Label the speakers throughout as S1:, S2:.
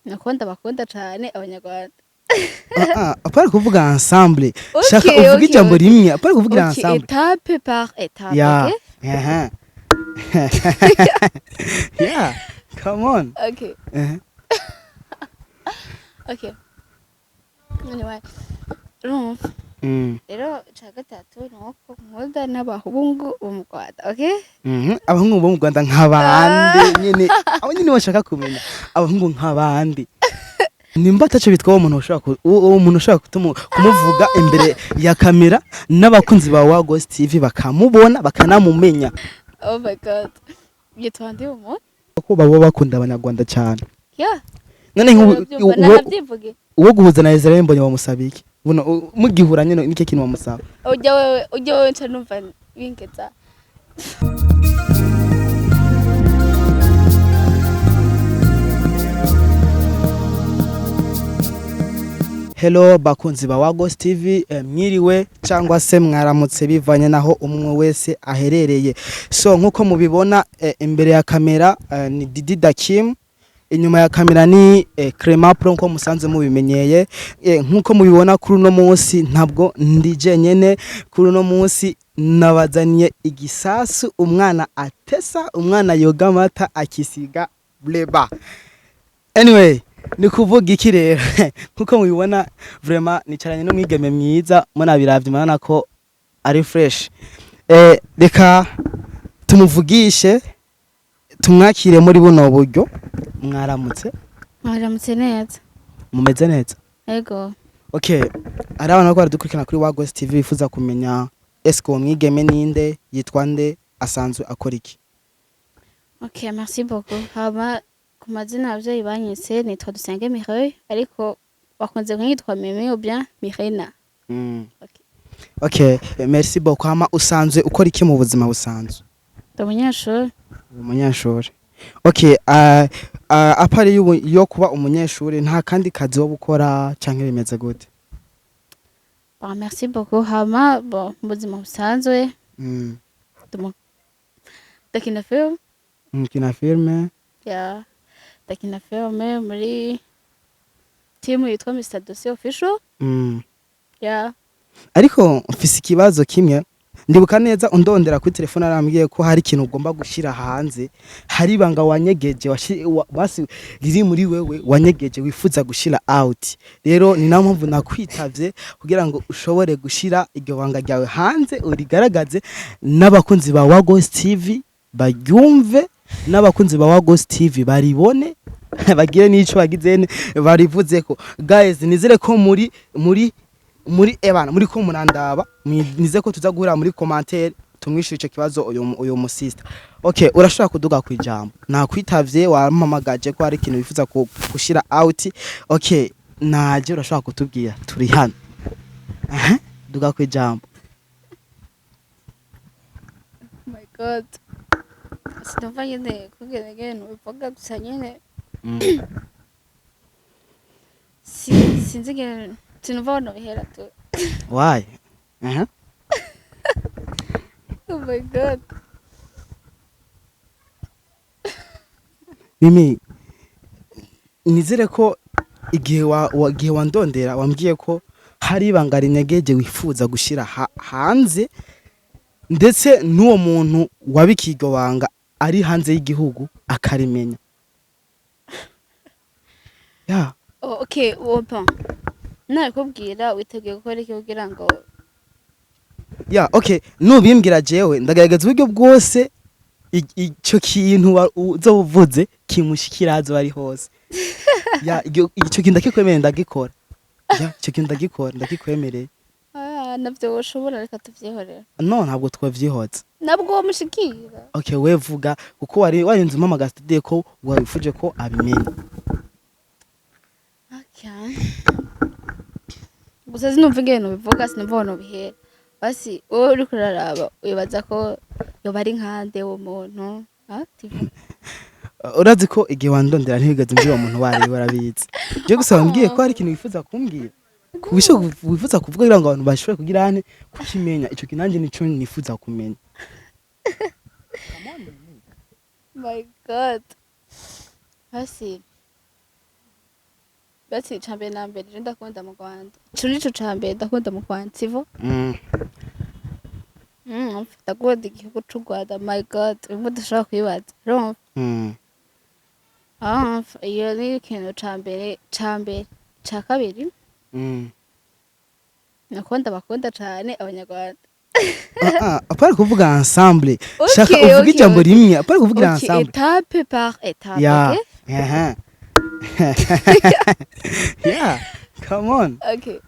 S1: Nakunda, bakunda cane Abanyarwanda.
S2: Ah, ah, apana kuvuga ensemble. Shaka
S1: Okay,
S2: uvuge
S1: okay,
S2: ijambo
S1: okay.
S2: rimwe, apana kuvugira
S1: Okay,
S2: ensemble.
S1: étape par étape.
S2: Ya.
S1: Okay.
S2: Aha. Yeah, come on.
S1: Okay. Okay, anyway, urumva rero ica gatatu ni uko nkunda n'abahungu bo mu Rwanda, okay?
S2: Abahungu bo mu Rwanda nk'abandi nyene, abo nyene bashaka kumenya abahungu nk'abandi, nimba ataco bitwa uwo muntu ushobora uwo muntu ushobora kumuvuga imbere ya kamera n'abakunzi ba Wagos TV bakamubona, bakanamumenya.
S1: Oh my God, yitwa ndi umuntu?
S2: Ko baba bakunda Abanyarwanda cyane.
S1: Yeah.
S2: None nk'ubu
S1: Urabyumva, nanabyivuge.
S2: Uwo guhuza na Israel Mbonyi bamusaba iki? Buno mugihura nyene, nicyo kintu bamusaba?
S1: Ujya wewe, ujya wewe, nca numva bingeza.
S2: Hello bakunzi ba Wagos TV, mwiriwe cyangwa se mwaramutse bivanye naho umwe wese aherereye. So nkuko mubibona, imbere ya kamera ni Didi Dakim, inyuma ya kamera ni Crema Pro nkuko musanze mubimenyeye. Nkuko mubibona, kuri uno munsi ntabwo ndi jenyene. Kuri uno munsi nabazaniye igisasu, umwana atesa, umwana yoga amata akisiga bleba. Anyway, ni kuvuga iki rero? Nkuko mubibona, vraiment nicaranye n'umwigeme mwiza, munabiravye murabona ko ari fresh. Reka tumuvugishe, tumwakire muri buno buryo. Mwaramutse?
S1: Mwaramutse neza.
S2: Mumeze neza?
S1: Ego.
S2: Okay, hari abantu bariko baradukurikirana kuri Wagos TV bifuza kumenya eske uwo mwigeme ninde, yitwa nde, asanzwe akora iki?
S1: Okay, merci beaucoup. Hama ku mazina abavyeyi banyise nitwa Dusenge Mireille, ariko bakunze kunyitwa Mimi ou bien Mirena. Okay.
S2: Okay, merci beaucoup. Hama usanzwe ukora iki mu buzima busanzwe?
S1: Ndi umunyeshuri.
S2: Umunyeshuri, okay. À part yo kuba umunyeshuri, nta kandi kazi wo gukora canke bimeze gute?
S1: Bon, merci beaucoup. Hama bon, mu buzima busanzwe ndakina film.
S2: Mukina filme?
S1: Ya, ndakina film muri team yitwa Mr Dossier Official. Ya.
S2: Ariko mfise ikibazo kimwe. Ndibuka neza undondera kuri telefone, arambwiye ko hari ikintu ugomba gushira hanze, hari ibanga wanyegeje, basi riri muri wewe wanyegeje, wifuza gushira out. Rero ni nayo mpamvu nakwitavye kugira ngo ushobore gushira iryo banga ryawe hanze, urigaragaze n'abakunzi ba Wagos TV baryumve, n'abakunzi ba Wagos TV baribone, bagire n'ico bagize barivuzeko. Guys, nizere ko muri ebana muri ko murandaba, nize ko tuza guhura muri commentaire tumwishyura ico kibazo uyu musista. Okay, urashobora kuduga ku ijambo. Nakwitavye, wampamagaje ko hari ikintu wifuza gushira out. Okay, naje, urashobora kutubwira, turi hano. Aha, duga ku ijambo.
S1: Oh my God, sinumva nyine kugena ngene ubivuga gusa nyine sinzi ingene, sinumva aho nobihera tu.
S2: Why? Aha.
S1: Oh my God.
S2: Mimi, nizere ko igihe igihe wandondera wambwiye ko hari ibanga rinyegeje wifuza gushira hanze, ndetse n'uwo muntu wabikiye iryo banga ari hanze y'igihugu akarimenya, ya.
S1: Oh, okay, opa, nabikubwira witeguye gukora iki kugira ngo
S2: Ya, okay, nubimbwira jewe ndagerageza uburyo bwose ico kintu uzoba uvuze kimushikira azo ari hose. Ya, ico kintu ndakikwemereye, ndagikora. Ya, ico kintu ndagikora, ndakikwemereye.
S1: Ah, navyo woshobora, reka tuvyihorera.
S2: No, ntabwo twavyihoza.
S1: Nabwo womushikira.
S2: Okay, we vuga, kuko wari warinze umpamagara studio ko wabifuje ko abimenya.
S1: Okay, gusa sinumva ingene ubivuga, sinumva aho nobihera. Basi wowe uriko uraraba, wibaza ko yoba ari nkande uwo muntu? Ah, TV.
S2: Urazi ko igihe wandondera ntiwigeze umbwira uwo muntu wari, warabizi. Je gusa wambwiye ko hari ikintu wifuza kumbwira, kubisho wifuza kuvuga kugira ngo abantu bashobore kugira hane kukimenya. Ico kintu nanjye nico nifuza kumenya.
S1: My God, basi. Bati icambere na mbere, je ndakunda mu Rwanda. Ico nico ca mbere, ndakunda mu Rwanda, sivyo?
S2: Mm.
S1: Ndakunda igihugu c'u Rwanda, my God, bimwe udashobora kwibaza, urumva? Ah, iyo ni ikintu ca mbere ca mbere. Ca kabiri, nakunda, bakunda cane abanyarwanda.
S2: Ah, ah, apana kuvuga ensemble. Shaka uvuge ijambo rimwe, apana kuvugira ensemble.
S1: Étape par étape.
S2: Ya.
S1: Okay.
S2: Aha. Yeah, come on.
S1: Okay.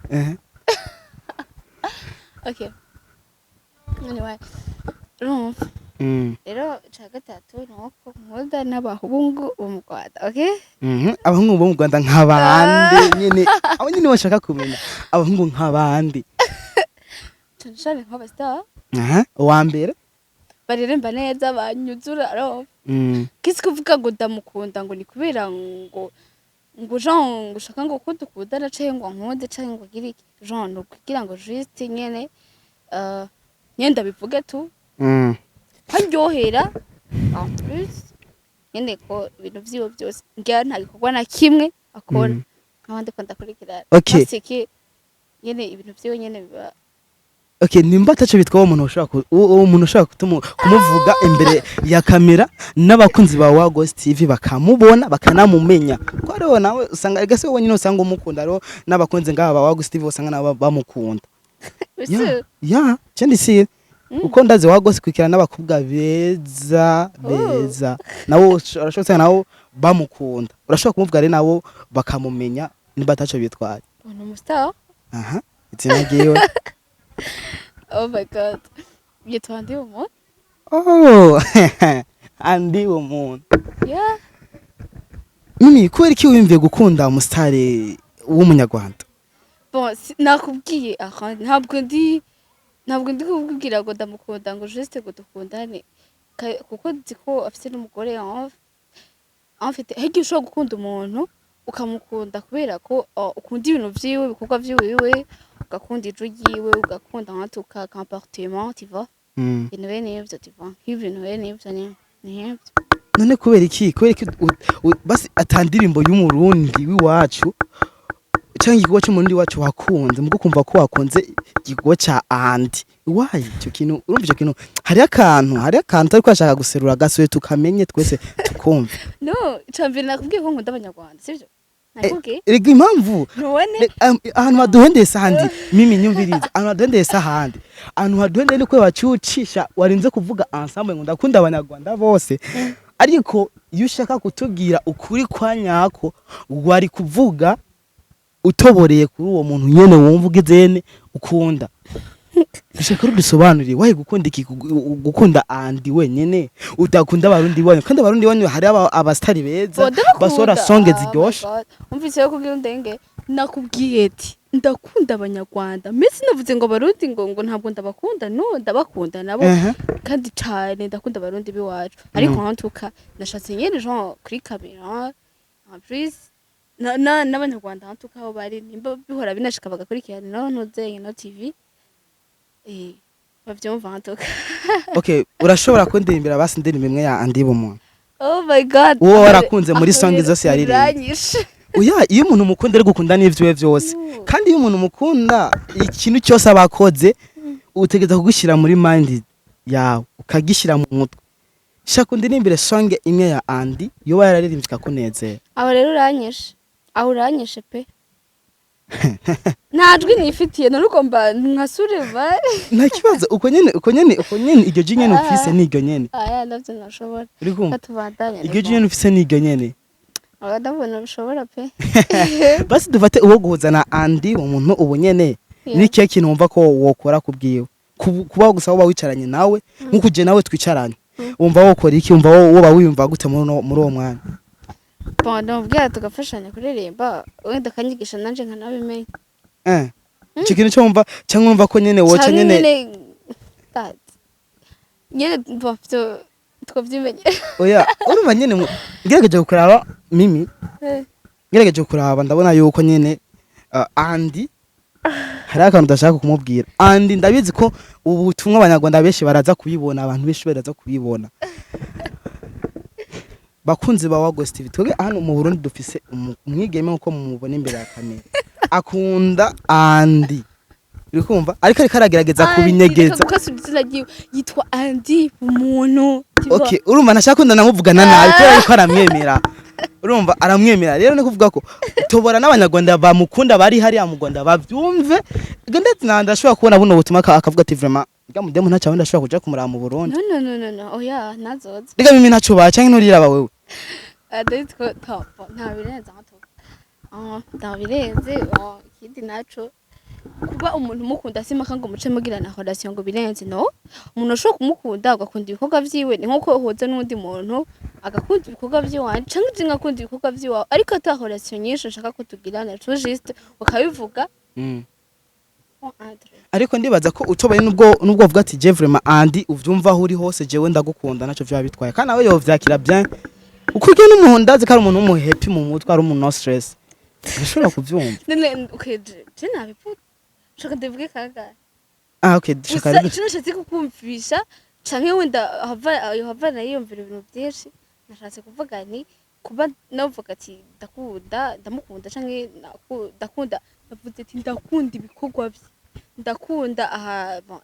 S1: Okay, anyway, urumva, rero ica gatatu ni uko nkunda n'abahungu bo mu Rwanda, okay?
S2: Abahungu bo mu Rwanda nk'abande nyene? Abo nyene bashaka kumenya abahungu nk'abandi.
S1: Cane cane nk'aba star.
S2: Aha, uwa mbere?
S1: Baririmba neza, banyuzura, urumva? Kisi kuvuga ngo ndamukunda ngo ni kubera ngo genre ngo ushaka ngo ko dukundana canke ngo nkunde canke ngo agire iki, genre ni ukugira ngo juste nyene nyene ndabivuge tu, ko aryohera, en plus nyene ko ibintu vyiwe byose ngira nta gikorwa na kimwe akora nk'abandi ko ndakurikirana. Parce nyene ibintu vyiwe nyene biba
S2: Okay, nimba ataco bitwa uwo muntu ushobora uwo muntu ushobora kumuvuga imbere ya kamera n'abakunzi ba Wagos TV bakamubona, bakanamumenya, ko hariho nawe usanga ega se wowe nyine usanga umukunda, hariho n'abakunzi ngaba ba Wagos TV usanga nabo bamukunda.
S1: Ese
S2: Ya, cendi si uko ndazi Wagos kwikira n'abakobwa beza beza, nabo urashobora gusanga nabo bamukunda. Urashobora kumuvuga rero nabo bakamumenya nimba ataco bitwaye.
S1: Ni umu star.
S2: Aha, izina ryiwe?
S1: Oh my God, yitwa ndi umuntu.
S2: Oh, Andy umuntu.
S1: Yeah.
S2: Mimi, kubera iki wiyumviye gukunda umusitari w'umunyarwanda?
S1: Bon, nakubwiye aha, ntabwo ndi kukubwira ngo ndamukunda ngo juste ngo dukundane. Kuko nzi ko afite n'umugore. En fait, hari igihe ushobora gukunda umuntu, ukamukunda kubera ko ukunda ibintu vyiwe, ibikorwa vyiwe, ugakunda ijwi ryiwe, ugakunda en tout cas comportement, tu vois? Ibintu bene ivyo, tu vois, nk'ibintu bene ivyo ni nk'ivyo.
S2: None kubera iki basi ata ndirimbo y'umurundi w'iwacu canke igikorwa c'umurundi wacu wakunze, mugo kumva ko wakunze igikorwa ca Andy? Why? Ico kintu, urumva ico kintu hariho akantu tariko ashaka guserura gasuye, tukamenye twese tukumva.
S1: No, icambere nakubwiye ko nkunda abanyarwanda, sivyo nakubwiye?
S2: Erega impamvu
S1: ntubone.
S2: Ahantu haduhendeye ahandi, mimi, nyumviriza, ahantu haduhendeye ahandi, ahantu haduhendeye ni ko bacucisha warinze kuvuga ensemble ngo ndakunda abanyarwanda bose, ariko iyo ushaka kutubwira ukuri kwa nyako wari kuvuga utoboreye kuri uwo muntu nyene wumva ugizene ukunda. Dushaka rudusobanurire wahe gukunda iki, gukunda Andy wenyene, udakunda abarundi wanyu, kandi abarundi wanyu hari abastari beza
S1: Bo, ndabakunda.
S2: basohora songe
S1: Oh my
S2: ziryoshe.
S1: God. Umvise yo kubwira undenge, nakubwiye ati ndakunda abanyarwanda, mbese navuze ngo abarundi ngo ntabwo ndabakunda? No, ndabakunda nabo kandi cane, ndakunda abarundi b'iwacu, ariko en tout cas nashatse nyene genre kuri kamera, en plus n'abanyarwanda en tout cas aho bari, nimba bihora binashika bagakurikirana no ntuzenye no TV, bavyumva en tout cas.
S2: Okay, urashobora kundirimbira basi indirimbo imwe ya Andy Bumuntu?
S1: Oh my God.
S2: Uwo warakunze muri
S1: Aho
S2: song
S1: rero
S2: zose yaririmbye.
S1: biranyishe.
S2: Oya, iyo umuntu umukunda ari gukunda n'ivyiwe vyose. Kandi iyo umuntu umukunda, ikintu cyose aba akoze utegereza kugushyira muri mind yawe, ukagishyira mu mutwe. Shaka undirimbire song imwe ya Andy yoba yararirimbye ikakunezera.
S1: Aho rero uranyishe, aho uranyishe pe, nta jwi nifitiye, none ugomba nkasureva?
S2: Nta kibazo, uko nyene iryo jwi nyene ufise ni iryo nyene.
S1: Aya ndavyo ntashobora.
S2: Uri kumva?
S1: Katubandanye.
S2: Iryo jwi nyene ufise ni iryo nyene.
S1: Aba ndabona bishobora pe.
S2: Basi dufate uwo guhuza na Andy umuntu ubu nyene,
S1: Yeah.
S2: ni ikihe kintu wumva ko wokora kubwiwe? Kuba gusa woba wicaranye nawe nk'uko uje nawe twicaranye, wumva wokora iki? Wumva woba wiyumva gute muri uwo mwanya?
S1: Bon, ndamubwira tugafashanya kuririmba, wenda akanyigisha nanje nkanabimenya.
S2: Ico kintu cyo wumva, cyangwa wumva ko nyene woca
S1: Canke
S2: nyene?
S1: Nyene nyene bon, vyo twavyimenyera.
S2: Oya, urumva nyene ngerageje kuraba mimi, ngerageje kuraba ndabona yuko nyene Andy hari akantu udashaka kumubwira. Andy, ndabizi ko ubu butumwa abanyarwanda benshi baraza kubibona, abantu benshi baraza kubibona. Bakunzi ba Wagos TV, twebwe hano mu Burundi dufise umwigeme, nkuko mumubona imbere ya kamera, akunda Andy, uri kumva, ariko aragerageza kubinyegeza.
S1: Gukasura izina ryiwe, yitwa Andy umuntu, tu vois.
S2: Okay, urumva ntashaka ko ndanamuvugana nabi kubera yuko aramwemera, urumva aramwemera. Rero ni kuvuga ko tobora n'abanyarwanda bamukunda bari hariya mu Rwanda bavyumve, ndetse na ndashobora kubona buno butumwa akavuga ati: "Vraiment, rya mudemu ntacyo ndashobora kuja kumuraba mu Burundi."
S1: No, no, no, no, no, oya, nazoza.
S2: Rega mimi ntaco ba canke nturiraba wewe?
S1: Ndazi ko nta birenze aho tu. Ah, nta birenze. Ah, ikindi naco, kuba umuntu umukunda simaka ngo muce mugirana relation ngo birenze. No umuntu ashobora kumukunda ugakunda ibikorwa vyiwe, ni nkuko uhuza n'uwundi muntu agakunda ibikorwa vyiwanje canke je ngakunda ibikorwa vyiwawe, ariko ata relation nyinshi nshaka ko tugirana, tout juste ukabivuga. Bon, entre.
S2: Ariko ndibaza ko utobaye nubwo uvuga ati: "Je vraiment Andy, uvyumva aho uri hose, jewe ndagukunda," naco vyaba bitwaye, kandi nawe yovyakira bien, uko urya n'umuntu ndazi ko ari umuntu w'umu happy mu mutwe, ari umuntu no stress, urashobora kuvyumva.
S1: None okay, je nabivuga, shaka ndabivuge kangahe?
S2: Ah, okay, shaka.
S1: Gusa
S2: Rero
S1: ico nashatse kukumvisha, canke wenda hava nayiyumvira ibintu byinshi, nashatse kuvuga ni kuba navuga ati ndakunda, ndamukunda canke ndakunda, ndavuze ati ndakunda ibikorwa vye, ndakunda aha, bon,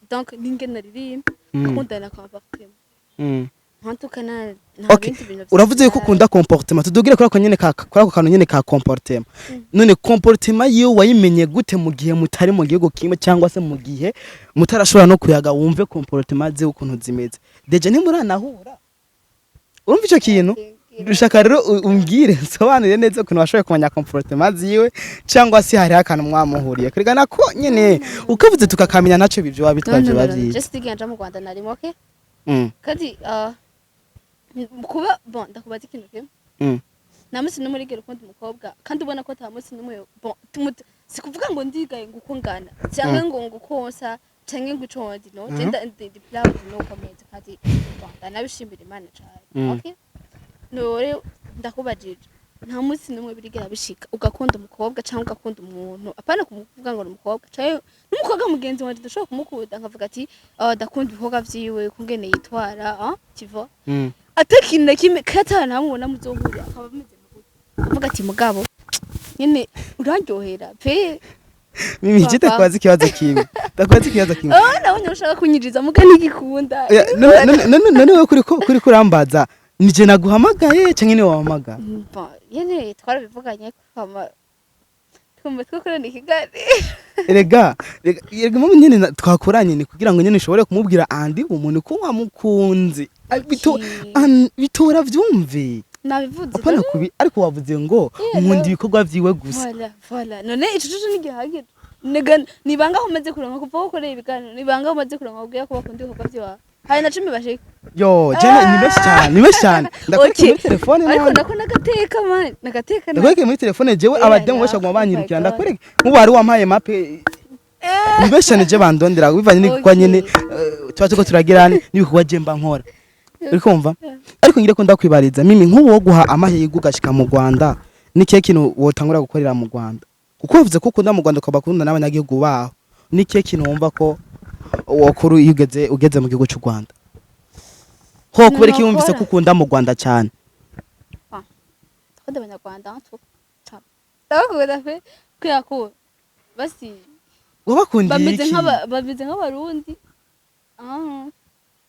S1: donc n'ingene aririmba, ndakunda na comportement. En tout cas nta bindi bintu.
S2: Uravuze yuko ukunda comportement, tudugire kuri ako nyene ka kuri ako kantu nyene ka comportement. None comportement yiwe wayimenye gute mu gihe mutari mu gihugu kimwe, cyangwa se mu gihe mutarashobora no kuyaga wumve comportement ze ukuntu zimeze? Déjà ntimuranahura, urumva ico kintu? Dushaka rero umbwire, nsobanurire neza ukuntu washoboye kumenya comportement ziwe, cyangwa se hariho akantu mwamuhuriye kurigana ko nyene ukavuze tukakamenya, naco bivyo wabitwaje bavyize.
S1: Just nja mu Rwanda narimo, okay? Kandi kuba, bon, ndakubaza ikintu kimwe. Nta munsi n'umwe urigera ukunda umukobwa kandi ubona ko ata munsi n'umwe, bon, si kuvuga ngo ndigaye ngo uko ngana cyangwa ngo uko nsa canke ngo ico ndi, no je ndi proud nuko meze, kandi bon, ndanabishimira Imana cane. Okay, nore ndakubajije, nta munsi n'umwe birigera bishika ugakunda umukobwa cyangwa ugakunda umuntu, apana kumuvuga ngo ni umukobwa canke n'umukobwa mugenzi wanje ndashobora kumukunda nkavuga ati: "Ah, ndakunda ibikorwa vyiwe, kungene yitwara, ah, tu vois?" Atakintu na kimwe katana namubona muzohurira akaba ameze nka gutya, avuga ati: "Mugabo nyene urandyohera pe."
S2: Mimi, je
S1: Papa.
S2: ndakubaza ikibazo kimwe, ndakubaza ikibazo kimwe.
S1: Oh, nabonye ushaka kunyiriza muga ntigikunda.
S2: Oya, none wewe kuri kurambaza, nije naguhamagaye canke ni wahamagaye?
S1: Bon, nyene twarabivuganye kwama twumva twakorana ikiganiro. Erega mama nyene twakoranye ni kugira ngo nyene ushobore kumubwira Andy umuntu ko wamukunze. Okay.
S2: Bitora vyumve.
S1: Nabivuze.
S2: Apana kubi, ariko wavuze ngo
S1: Yeah,
S2: nkunda
S1: no.
S2: ibikorwa vyiwe gusa.
S1: Voilà, voilà, none ico coco ntigihagije? Nega nibanga aho umaze kuronka kuva aho ukoreye ibiganiro, nibanga aho umaze kuronka kubwira ko bakunda ibikorwa vyiwawe, hari na 10 bashika?
S2: Yo, jene ni benshi cyane, ni benshi cyane, ndakwereka
S1: Okay.
S2: muri telefone.
S1: Ariko
S2: None
S1: nako nagateka man, nagateka.
S2: Ndakwereka muri telefone jewe.
S1: Yeah,
S2: Abademu
S1: yeah.
S2: benshi baguma
S1: Oh my
S2: banyirukira.
S1: God.
S2: Ndakwereka nk'ubu hari wampaye mape, ni benshi cyane je bandondera bivanye n'ibikorwa
S1: Okay.
S2: nyene tuba turiko turagira n'ibikorwa je mba nkora, uri kumva? Ariko ngire ko ndakwibariza mimi, nk'ubu wo guha amahirwe ugashika mu Rwanda, ni kihe kintu wotangura gukorera mu Rwanda? Kuko wavuze ko ukunda mu Rwanda, ukaba ukunda n'abanyagihugu baho, ni kihe kintu wumva ko wokora iyo ugeze mu gihugu cy'u Rwanda? Ho kubera iki wumvise ko ukunda mu Rwanda cyane?
S1: Ndakunda abanyarwanda tu, ndabakunda pe, kubera ko basi
S2: Wabakundiye
S1: bameze
S2: iki?
S1: Bameze nk'abarundi. Ah.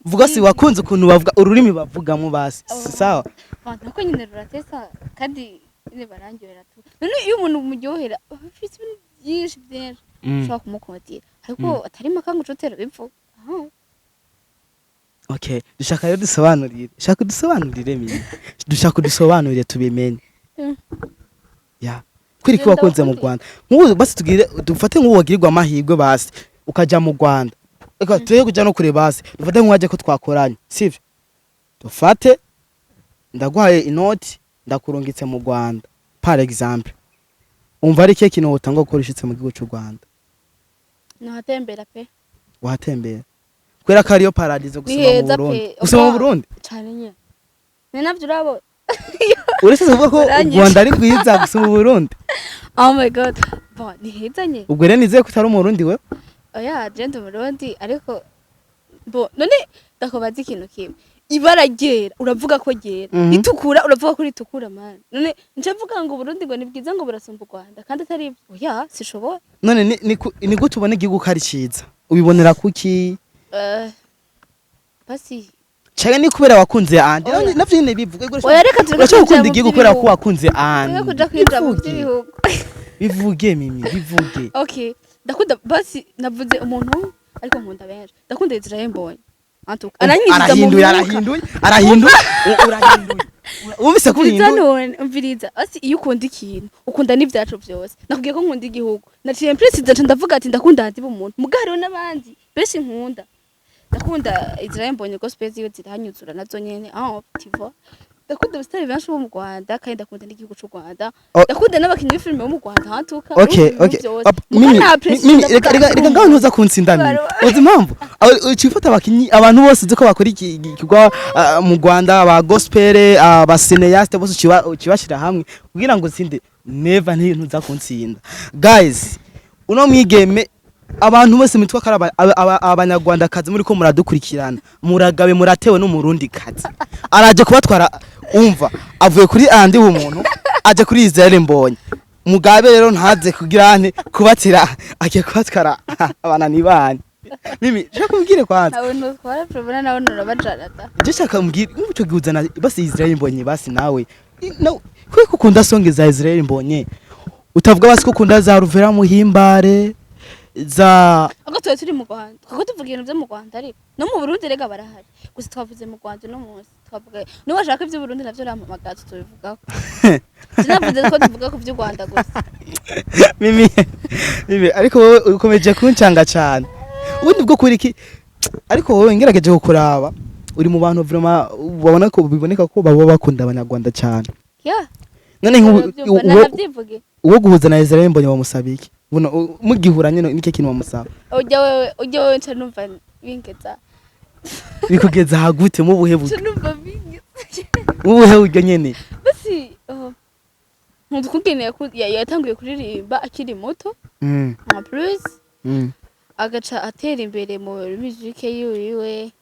S2: Vuga si wakunze ukuntu bavuga, ururimi bavugamo basi.
S1: Oh.
S2: Sawa.
S1: Nako nyine ruratesa kandi nyine barangyohera tu. None iyo umuntu umuryohera aba afite ibintu byinshi byinshi ushobora kumukundira, ariko atari maka ngo ucutera bivuga. Ah.
S2: Okay, dushaka rero dusobanurire, shaka dusobanurire mimi, dushaka dusobanurire tubimenye. Ya kwiri ko
S1: Genda
S2: wakunze mu
S1: wakunde.
S2: Rwanda, nk'ubu basi tugire dufate nk'ubu wagirirwa amahirwe basi ukaja mu Rwanda, reka tuye kuja no kure, basi dufate nk'uwaje ko twakoranye, sivyo? Dufate ndaguhaye inoti, ndakurungitse mu Rwanda par exemple, umva ari ikihe kintu wotanga gukora ushitse mu gihugu cy'u Rwanda?
S1: Nahatembera pe.
S2: Wahatembera kubera ko ariyo paradizo
S1: Ni
S2: gusoma mu
S1: heza
S2: Burundi?
S1: pe.
S2: Gusoma mu
S1: Oba.
S2: Burundi.
S1: Cane nyine, ni navyo urabona.
S2: Uretse kuvuga ko u
S1: Uranyishe.
S2: Rwanda ari rwiza gusoma Burundi.
S1: Oh my God, bon, ni heza nyine.
S2: Ubwo rero nizeye ko utari umurundi we.
S1: Oya, je ndi umurundi, ariko bo none ndakubaza ikintu kimwe. Ibara ryera uravuga ko ryera, ritukura uravuga ko ritukura. Man, none nce mvuga ngo Burundi ngo ni bwiza, ngo burasumba u Rwanda, kandi atari ibyo? Oya, sishobora.
S2: None ni gute ubona igihugu ko ari ciza? Ubibonera kuki?
S1: Basi.
S2: Canke ni kubera wakunze Andy?
S1: Oya.
S2: Navyo nyene bivuga.
S1: Oya, reka tureke
S2: Urashobora
S1: kwinjira
S2: gukunda
S1: mu
S2: igihugu kubera ko
S1: vy'ibihugu.
S2: wakunze Andy.
S1: Tureke kuja kwinjira mu
S2: Bivuge.
S1: vy'ibihugu.
S2: Bivuge, Mimi, bivuge.
S1: Okay, ndakunda, basi navuze umuntu umwe, ariko nkunda benshi. Ndakunda Israel Mbonyi. Antuka aranyinjiza mu
S2: Arahinduye.
S1: mwuka.
S2: Arahinduye, arahinduye, urahinduye, wumvise ko
S1: Umviriza.
S2: uhinduye.
S1: None umviriza, basi iyo ukunda ikintu ukunda n'ivyacu vyose. Nakubwiye ko nkunda igihugu, naciye préciser, nca ndavuga ati ndakunda Andy Bumuntu, muga hariho n'abandi benshi nkunda. Ndakunda Israel Mbonyi, gospel ziwe ziranyuzura nazo nyene. Ah, tu vois, ndakunda abasitari benshi bo mu Rwanda, kandi ndakunda n'igihugu c'u Rwanda.
S2: Oh.
S1: Ndakunda n'abakinyi b'ifilime bo mu Rwanda, hantuka.
S2: Okay. Mimi, Mimi, reka ngaho ntuza kuntsinda, Mimi. Uzi impamvu? Uca ufata abakinyi, abantu bose uzi ko bakora iki igikorwa mu Rwanda, aba gospel, aba cinéaste bose, ukibashira hamwe kugira ngo utsinde. Never, ntuza kuntsinda. Guys, uno mwigeme, abantu bose mitwa ko ari abanyarwandakazi muri ko muradukurikirana, muragabe, muratewe n'umurundi kazi araje kubatwara. Umva, avuye kuri Andy Bumuntu, aje kuri Israel Mbonye. Mugabe rero ntaze kugira ante kubatira, agiye kubatwara abana bane. Mimi, shaka kumbwire kwanza.
S1: Nawe ntutwara probona, nawe nurabajarata.
S2: Je shaka mbwire, nk'uco gihe uzana basi Israel Mbonye, basi nawe no kuko ukunda song za Israel Mbonye, utavuga basi ko ukunda za Ruvera Muhimbare za
S1: Ahubwo tuba turi mu Rwanda, kuko tuvuga ibintu byo mu Rwanda, ariko no mu Burundi rega barahari. Gusa twavuze mu Rwanda uno munsi, twavuga niba washaka iby'Uburundi navyo urampamagaza tubivugaho. Sinavuze ko tuvuga ku by'u Rwanda gusa.
S2: Mimi, Mimi, ariko wowe ukomeje kuncanga cyane. Ubundi bwo kuri iki, ariko wowe ngerageje kukuraba, uri mu bantu vraiment babona ko biboneka ko baba bakunda abanyarwanda cyane.
S1: Ya.
S2: None nk'ubu
S1: Urabyumva, nanavyivuge.
S2: Uwo guhuza na Israel Mbonye bamusaba iki? Buno mugihura nyene, nicyo kintu bamusaba?
S1: Ujya wewe nca numva bingeza.
S2: Bikugeza hagute mu buhe
S1: Nca
S2: buryo?
S1: numva bingeza.
S2: Mu buhe buryo nyene?
S1: Basi, oh, nkunda ukungene yatanguye kuririmba akiri muto. En plus agaca atera imbere mu musique yiwiwe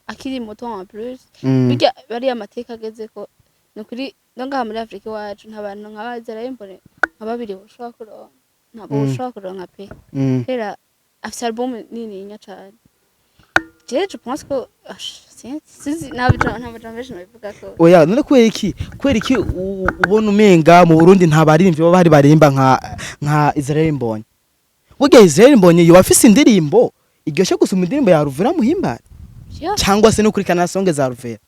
S1: akiri muto en plus. Burya bariya amateka ageze ko ni ukuri, no ngaha muri Afurika iwacu nta bantu nka Israel Mbonyi nka babiri ushobora kuronka, ntabwo ushobora kuronka pe. Kubera afise album nininya cane. Je pense ko sinzi, nta majambo menshi nobivuga ko.
S2: Oya, none kubera iki ubona umenga mu Burundi nta baririmbyi baba bahari baririmba nka Israel Mbonyi? Burya Israel Mbonyi yoba afise indirimbo iryoshe gusumba indirimbo ya Ruvera Muhimbare?
S1: Ya.
S2: Cyangwa se no kurikana song za Ruvera?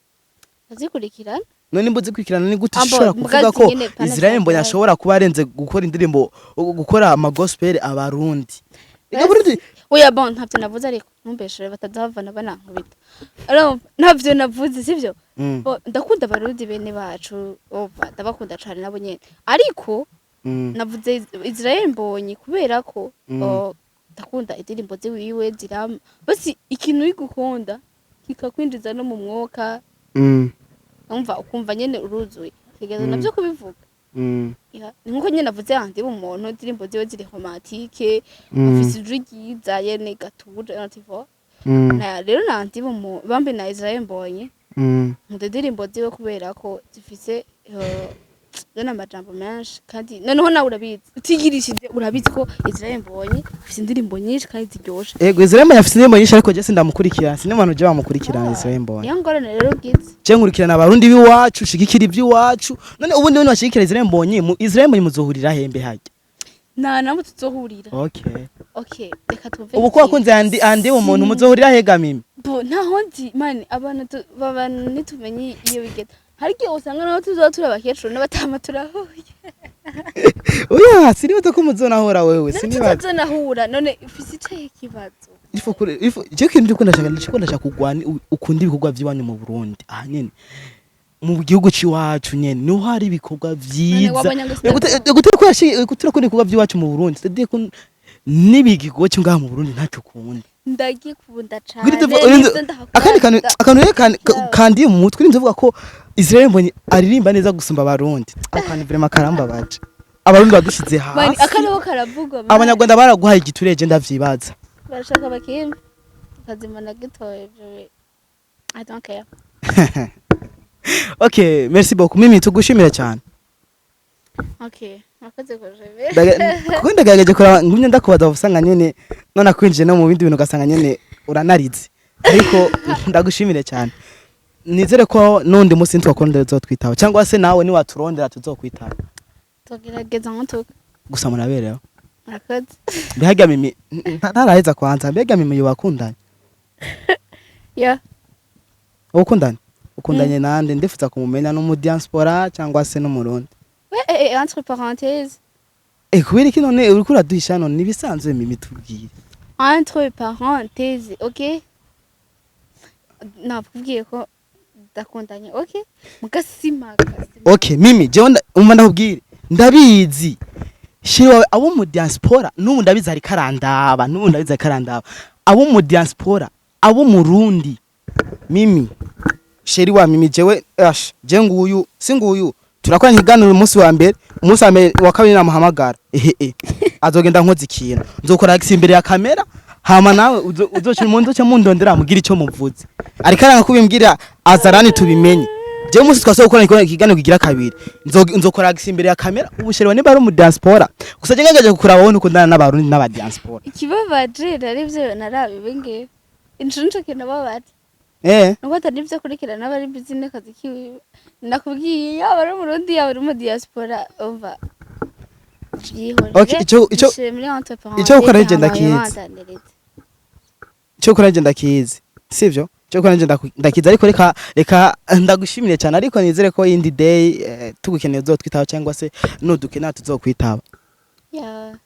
S1: Azikurikirana.
S2: None nimba uzikurikirana, ni gute
S1: Ambo,
S2: ushobora kuvuga
S1: mugazi
S2: ko
S1: nyene pana
S2: Israel Mbonyi
S1: za-
S2: ashobora kuba arenze gukora indirimbo, gukora ama gospel abarundi? Ega Burundi.
S1: Oya, bon, ntavyo navuze, ariko ntumbeshere batazahavana banankubita. Urumva, ntavyo navuze, sivyo? Bo, ndakunda abarundi bene bacu, ova ndabakunda cane nabo nyene, ariko navuze Israel Mbonyi kubera ko oh, ndakunda indirimbo ziwiwe, ziram basi ikintu uri gukunda kikakwinjiza no mu mwuka. Umva, ukumva nyene uruzuye kigeza navyo kubivuga. Ya, ni nkuko nyene navuze Andy Bumuntu, indirimbo ziwe ziri romantique, afise ijwi ryiza yene gatuje, tu vois. Na rero na Andy Bumuntu bambe na Israel Mbonyi, nkunda indirimbo ziwe kubera ko zifise zana amajambo menshi, kandi noneho nawe urabizi, utigirishije urabizi ko Israel Mbonyi afise indirimbo nyinshi kandi ziryoshe.
S2: Ego, Israel Mbonyi afise indirimbo nyinshi, ariko je sindamukurikirana, sindi umuntu uje bamukurikirana Israel Mbonyi.
S1: Niyo ngorane rero ugize.
S2: Je nkurikirana abarundi b'iwacu, shigikira iby'iwacu. None ubundi wene washigikira Israel Mbonyi, mu Israel Mbonyi muzohurira hembe hajya?
S1: Nta namwe tuzohurira.
S2: Okay.
S1: Okay, reka tuve.
S2: Ubu ko wakunze Andy Bumuntu, muzohurira hega, Mimi?
S1: Bo, ntaho nzi mani, abantu babana ntitumenye iyo bigeze. Hari igihe usanga naho tuzoba turi abakecuru n'abatama turahuye.
S2: Oya, sinibaza ko muzonahura wewe.
S1: None
S2: Sinibaza.
S1: tutazonahura, none ufise icahe kibazo?
S2: Ifo kure ifo, je kintu ndiko ndashaka, ndiko ndashaka kugwana ukunda ibikorwa by'iwanyu mu Burundi. Aha nyene mu gihugu c'iwacu nyene niho hari ibikorwa
S1: None
S2: vyiza.
S1: wabonye ngo sinakubona.
S2: Gutera ko yashi gutera ko ibikorwa by'iwacu mu Burundi, c'est-à-dire ko n'ibigikorwa cyo ngaha mu Burundi ntacyo ukunda.
S1: Ndagikunda cane.
S2: Nivyo akandi kantu,
S1: ndahakunda.
S2: akantu rero
S1: Yeah.
S2: kandiye mu mutwe, urinze uvuga ko Israel Mbonyi aririmba neza gusumba abarundi. Ako kantu vraiment karambabaje. Abarundi badushize
S1: Mani,
S2: hasi.
S1: akariho karavugwa mani.
S2: Abanyarwanda baraguhaye igiturire, je ndavyibaza.
S1: Barashaka bakimpa kazima na gitoye ivyo. I don't care.
S2: Okay, merci beaucoup Mimi, tugushimire cyane.
S1: Okay, mwakoze kujebe.
S2: Kuko ndagerageje kuraba, ngumye ndakubaza, usanga nyene none akwinjiye no mu bindi bintu, ugasanga nyene uranarize, ariko ndagushimire cyane. Nizere ko n'undi munsi nitwakurondera uzotwitaba, cyangwa se nawe niwaturondera tuzokwitaba.
S1: Tugerageza nko.
S2: Gusa murabereho.
S1: Murakoze.
S2: Mbega Mimi, ntaraheza kwanza, mbega Mimi wakundanye?
S1: Yeah.
S2: Ukundanye, ukundanye nande? Ndifuza kumumenya, no mu diaspora cyangwa se no mu Burundi?
S1: We, entre parenthèses.
S2: Eh, kubera iki none uriko uraduhisha? None nibisanzwe Mimi, tubwire.
S1: Entre parenthèses, okay, nakubwiye ko ndakundanye, okay, mugasimaka.
S2: Okay Mimi, jewe umva ndakubwire, ndabizi chéri wawe abo mu diaspora, n'ubu ndabizi ariko arandaba, n'ubu ndabizi ariko arandaba, abo mu diaspora, abo mu Rundi. Mimi, chéri wa Mimi, jewe ash, je nguyu si nguyu, turakora ikiganiro umunsi wa mbere, umunsi wa mbere, wa kabiri namuhamagara, ehe eh, azogenda nkoze ikintu, nzokora agisi imbere ya kamera, hama nawe uzoca mu nzoca mundondera, mugira ico muvuze. Ariko aranga kubimbwira azarani, tubimenye. Jewe umunsi twasaba gukora ikiganiro kigira kabiri, nzokora agisi imbere ya kamera. Ubu chéri wa nimba ari mu diaspora, gusa je ngerageje kukuraba, wowe ntukundana n'Abarundi n'aba diaspora.
S1: Ikibabaje narivyo narabibe ngewe incu nico kinababaje. Nuko atari ivyo akurikirana, aba ari busy n'akazi kiwiwe. Nakubwiye, yaba ari Umurundi, yaba ari mu diaspora, umva, yihorere.
S2: Okay,
S1: Bishire muri entre
S2: ico gukora
S1: parenthèses,
S2: nije
S1: hama
S2: ndakizi.
S1: wibandanirize.
S2: Cyo kora nje ndakizi, sivyo? Cyo kora nje ndakizi, ariko reka ndagushimire cyane, ariko nizere ko indi day tugukeneye uzotwitaba, cyangwa se nudukenera tuzokwitaba.
S1: Ya,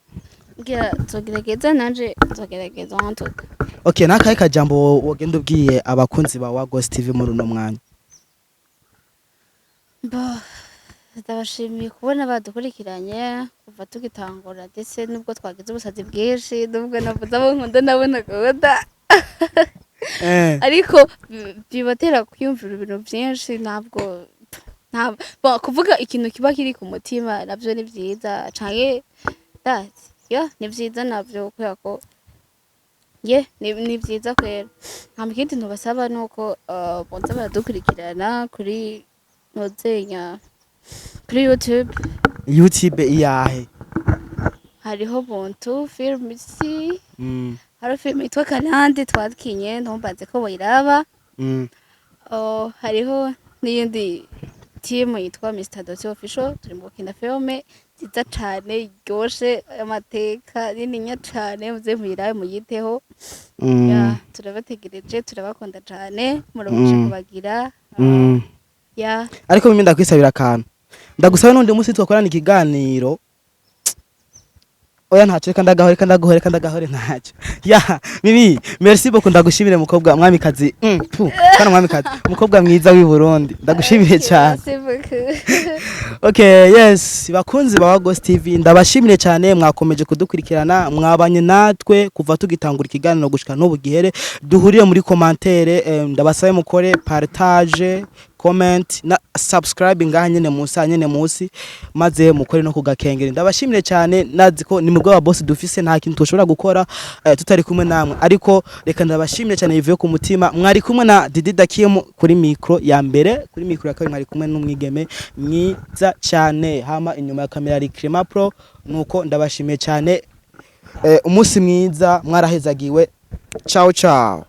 S1: ngira nzogerageza, nanje nzogerageza ntuka.
S2: Okay, nakahe kajambo wogenda ubwiye abakunzi ba Wagos TV muri uno mwanya?
S1: Bo, ndabashimiye kubona badukurikiranye kuva tugitangura, ndetse nubwo twagize ubusazi bwinshi, nubwo navuze abo nkunda nabo ntakunda, ariko bibatera kwiyumvira ibintu byinshi. Ntabwo bon, kuvuga ikintu kiba kiri ku mutima nabyo ni byiza canke ndazi yo ni byiza nabyo, kubera ko ye ni byiza kwera. Nta ikindi ntubasaba ni uko bonza baradukurikirana kuri nozenya, kuri YouTube.
S2: YouTube iyahe?
S1: Hariho Buntu Film si. Hariho film yitwa Karande twakinye, ntumbaze ko boyiraba. Oh, hariho n'iyindi team yitwa Mr Dotty Official, turi mu gukina filme nziza cane iryoshe, amateka nininya cane, muze muyirabe muyiteho. Ya, turabategereje, turabakunda cane, murabasha kubagira. Ya.
S2: Ariko mimi ndakwisabira akantu, ndagusaba n'undi munsi twakorana ikiganiro. Oya, ntacyo, reka ndagahore, reka ndagahore, reka ndagahore, ntacyo. Ya Mimi, merci beaucoup, ndagushimire mukobwa mwamikazi, pu kana mwamikazi, umukobwa mwiza w'i Burundi, ndagushimiye cyane.
S1: Merci beaucoup.
S2: Okay, yes, bakunzi ba Wagos TV, ndabashimire cyane, mwakomeje kudukurikirana, mwabanye natwe kuva tugitangura ikiganiro gushika n'ubu gihere. Duhurire muri commentaire, ndabasabe mukore partage, comment na subscribe ngaha nyene munsi, aha nyene munsi, maze mukore no kugakengera. Ndabashimire cyane, nazi ko ni mubwo wa boss dufise, nta kintu tushobora gukora tutari kumwe namwe, ariko reka ndabashimire cyane bivuye ku mutima. Mwari kumwe na Didi Dakim kuri micro ya mbere, kuri micro ya kabiri mwari kumwe n'umwigeme mwiza cyane, hama inyuma ya kamera ari Crema Pro. Nuko ndabashimiye cyane, umunsi mwiza, mwarahezagiwe. Ciao ciao.